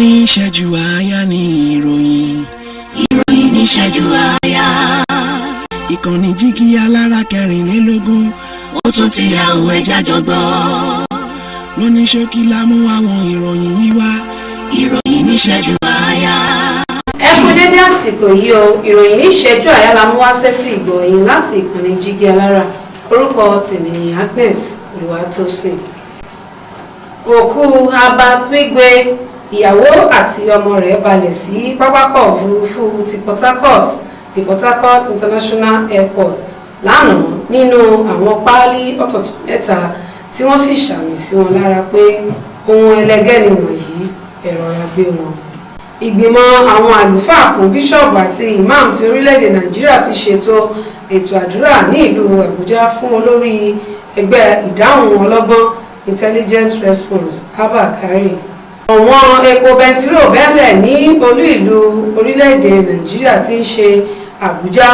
Ní ìṣẹ́jú àáyá ní ìròyìn. Ìròyìn níṣẹ́jú àáyá. Ìkànnì Jígí Alára 24. Ó tún ti yà òun, ẹja jọgbọ́. Lóní ṣókí la mú àwọn ìròyìn yìí wá. Ìròyìn níṣẹ́jú àáyá. Ẹ kú dédé àsìkò yìí o. Ìròyìn ní ìṣẹ́jú àyá la mú wá sétí ìgbọ̀nyìn láti ìkànnì Jígí Alára. Orúkọ tèmi ní Agnes Olùwàtòsìn. Òkú Herbert Wigwe, ìyàwó àti ọmọ rẹ̀ balẹ̀ sí pápákọ̀ òfurufú ti Port Harcourt, the Port Harcourt International Airport, lánàá nínú àwọn páálí ọ̀tọ̀ọ̀tọ̀ mẹ́ta, tí wọ́n sì ṣàmì sí wọn lára pé ohun ẹlẹgẹ́ ni wọ̀nyí, ẹ rọra gbé wọn. Ìgbìmọ̀ àwọn àlùfáà fún bíṣọ̀bù àti imam ti orílẹ̀-èdè Nàìjíríà ti ṣètò ètò àdúrà ní ìlú Àbújá fún olórí ẹgbẹ́ Ìdáhùn Ọlọ́gbọ́n, Intelligent Response, Abba Kyari. Ọ̀wọ́n epo bẹntiró bẹ́lẹ̀ ní olú ìlú orílẹ̀-èdè Nàìjíríà tí ń ṣe Àbújá.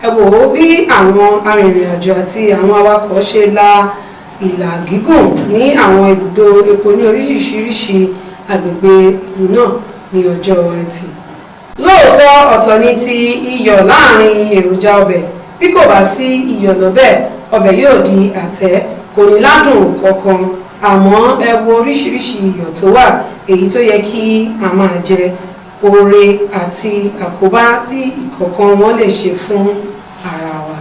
Ẹ wò ó bí àwọn arìnrìn-àjò àti àwọn awakọ̀ ṣe la ìlà gígùn ní àwọn ibùdó epo ní oríṣiríṣi agbègbè ìlú náà ní ọjọ́ Ẹtì. Lóòótọ́, ọ̀tọ̀ ni ti iyọ̀ láàrin èròjà ọbẹ̀. Bí kò bá sí iyọ̀ lọ́bẹ̀, ọbẹ̀ yóò di àtẹ́, kò ní ládùn kankan. Àmọ́ ẹ wo oríṣiríṣi iyọ̀ tó wà, èyí tó yẹ kí a máa jẹ, oore àti àkóbá tí ìkọ̀ọ̀kan wọn lè ṣe fún ara wa.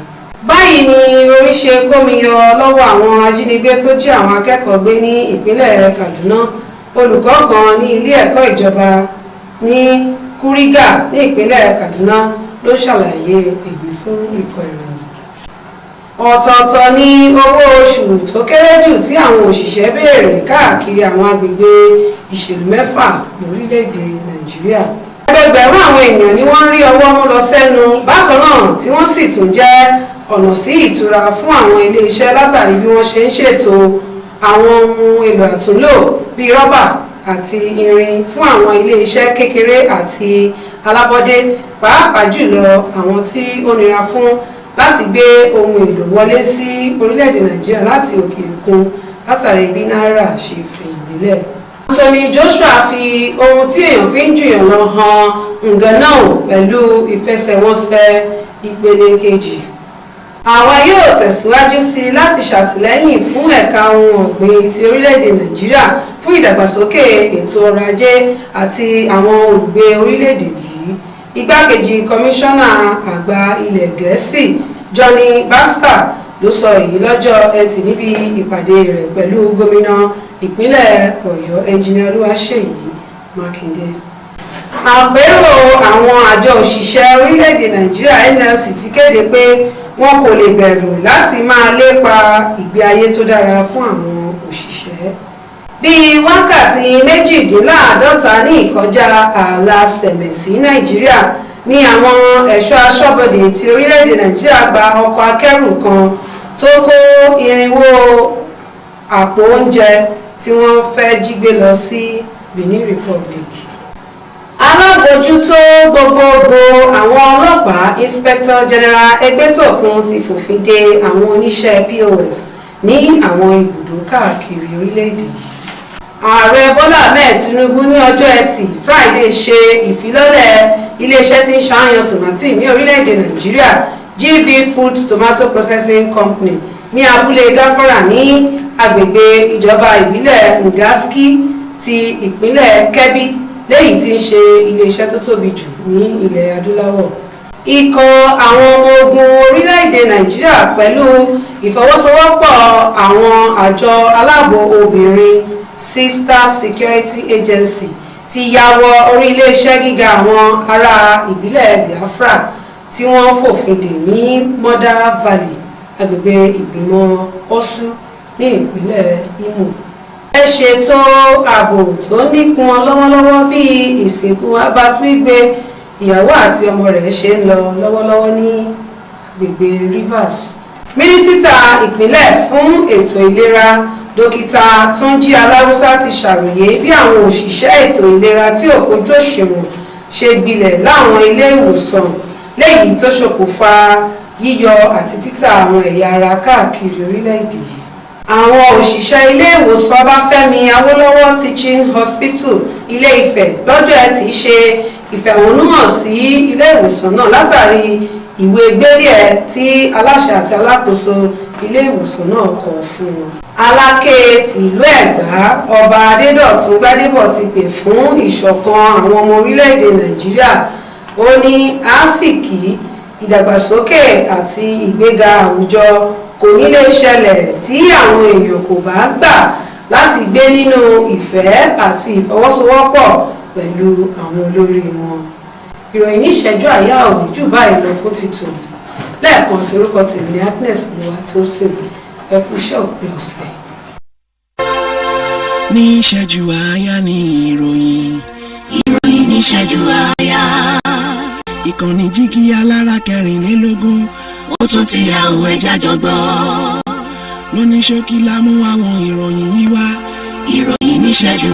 Báyìí ni orí ṣe kómi yọ lọ́wọ́ àwọn ajínigbé tó jí àwọn akẹ́kọ̀ọ́ gbé ní ìpínlẹ̀ Kaduna. Olùkọ́ kan ní ilé ẹ̀kọ́ ìjọba ní Kuriga ní ìpínlẹ̀ Kaduna ló ṣàlàyé èyí fún ikọ̀ ìròyìn. Ọ̀tọ̀ọ̀tọ̀ ní owó oṣù tó kéré jù tí àwọn òṣìṣẹ́ béèrè káàkiri àwọn agbègbè ìṣèlú mẹ́fà lórílẹ̀‐èdè Nàìjíríà. Ẹgbẹgbẹ̀rún àwọn ènìyàn ni wọ́n ń rí ọwọ́ mú lọ sẹ́nu bákan náà, tí wọ́n sì tún jẹ́ ọ̀nà sí ìtura fún àwọn ilé-iṣẹ́ látàrí bí wọ́n ṣe ń ṣètò àwọn ohun èlò àtúnlò bíi rọ́bà àti irin fún àwọn ilé-iṣẹ́ kékeré àti alábọ́dé, pàápàá jùlọ àwọn tí ó nira fún láti gbé ohun èlò wọlé sí orílẹ̀-èdè Nàìjíríà láti òkè òkun látàrí bí náírà ṣe fẹ̀yìn lélẹ̀. Anthony Joshua fi ohun tí èèyàn fi ń jùyàn lọ hàn Ngannou pẹ̀lú ìfẹsẹ̀wọnsẹ̀ ìpele kejì. Àwa yóò tẹ̀síwájú sí i láti ṣàtìlẹ́yìn fún ẹ̀ka ohun ọ̀gbìn ti orílẹ̀-èdè Nàìjíríà fún ìdàgbàsókè ètò ọrọ̀ ajé àti àwọn olùgbé orílẹ̀-èdè yìí. Igbákejì kọmíṣánná àgbà ilẹ̀ Gẹ̀ẹ́sì Jonny Baxter ló sọ èyí lọ́jọ́ Ẹtì níbi ìpàdé rẹ̀ pẹ̀lú gómìnà ìpínlẹ̀ Ọ̀yọ́, Ẹnjìnìà Olúwaṣèyí Mákindé. Àpérò àwọn àjọ òṣìṣẹ́ orílẹ̀-èdè Nàìjíríà, NLC, ti kéde pé wọn kò lè bẹ̀rù láti máa lépa ìgbé ayé tó dára fún àwọn òṣìṣẹ́. Bíi wákàtí 48 ní ìkọjá ààlà Sẹ̀mẹ̀ sí Nàìjíríà ní àwọn ẹ̀ṣọ́ aṣọ́bodè ti orílẹ̀-èdè Nàìjíríà gba ọkọ̀ akẹ́rù kan tó kó 400 àpò oúnjẹ tí wọ́n fẹ́ jí gbé lọ sí Benin Republic. Alábòójútó gbogbogbò àwọn ọlọ́pàá, Inspector General Ẹgbẹ́tókun, ti fòfin de àwọn oníṣẹ́ POS ní àwọn ibùdó káàkiri orílẹ̀-èdè yìí. Ààrẹ Bọ́lá Ahmed Tinubu ní ọjọ́ Ẹtì Friday ṣe ìfilọ́lẹ̀ iléeṣẹ́ tí ń ṣàyàn tòmátì ní orílẹ̀-èdè Nàìjíríà, GB Food Tomato Processing Company, ní abúlé Gáfárà ní agbègbè ìjọba ìbílẹ̀ Ngaski ti ìpínlẹ̀ Kebbi, léyìí tí ń ṣe iléeṣẹ́ tó tóbi jù ní ilẹ̀ adúláwọ̀. Ikọ̀ àwọn ọmọ ogun orílẹ̀-èdè Nàìjíríà pẹ̀lú ìfọwọ́sowọ́pọ̀ àwọn àjọ aláàbò obìnrin, Sister Security Agency, ti ya wọ orí iléeṣẹ́ gíga àwọn ará ìbílẹ̀ Biafra tí wọ́n fòfin dè ní Mother Valley, agbègbè ìgbìmọ̀ Orsu ní ìpínlẹ̀ Imo. Ẹ ṣètò ààbò tó nípọn lọ́wọ́lọ́wọ́ bí ìsìnkú Herbert Wigwe, ìyàwó àti ọmọ rẹ̀ ṣe ń lọ lọ́wọ́lọ́wọ́ ní agbègbè Rivers. Mínísítà ìpínlẹ̀ fún ètò ìlera, Dókítà Túnjí Aláùsá, ti ṣàròyé bí àwọn òṣìṣẹ́ ètò ìlera tí ò kójú òṣùwọ̀n ṣe gbilẹ̀ láwọn ilé ìwòsàn, léyìí tó ṣokùnfà yíyọ àti títà àwọn ẹ̀yà ara káàkiri orílẹ̀-èdè yìí. Àwọn òṣìṣẹ́ ilé ìwòsàn Ọbáfẹ́mi Awólọ́wọ̀ Teaching Hospital, Ilé-Ifẹ̀, lọ́jọ́ Ẹtì ṣe ìfẹ̀hónúhàn sí ilé ìwòsàn náà látàrí ìwé gbélé-ẹ̀ tí aláṣẹ àti alákòóso ilé ìwòsàn náà kọ fún wọn. Aláké tìlú Ẹ̀gbá, Ọba Adédọ̀tun Gbádébọ̀, ti pè fún ìṣọ̀kan àwọn ọmọ orílẹ̀-èdè Nàìjíríà. Ó ní àásìkí, ìdàgbàsókè àti ìgbéga àwùjọ kò ní lè ṣẹlẹ̀ tí àwọn èèyàn kò bá gbà láti gbé nínú ìfẹ́ àti ìfọwọ́sowọ́pọ̀ pẹ̀lú àwọn olórí wọn. Ìròyìn ní ìṣẹ́jú àyá ò ní jù báyìí lọ fún títò. Lẹ́ẹ̀kan sí, orúkọ tèmi ní Agnes Olúwatósìn. Ẹ kú iṣẹ́ òpin ọ̀sẹ̀. Ní ìṣẹ́jú àáyá ní ìròyìn. Ìròyìn níṣẹ́jú àáyá. Ìkànnì Jígí Alára 24. Ó tún ti yà òun, ẹja jọ gbọ́. Lóní ṣókí la mú àwọn ìròyìn yìí wá. Ìròyìn níṣẹ́jú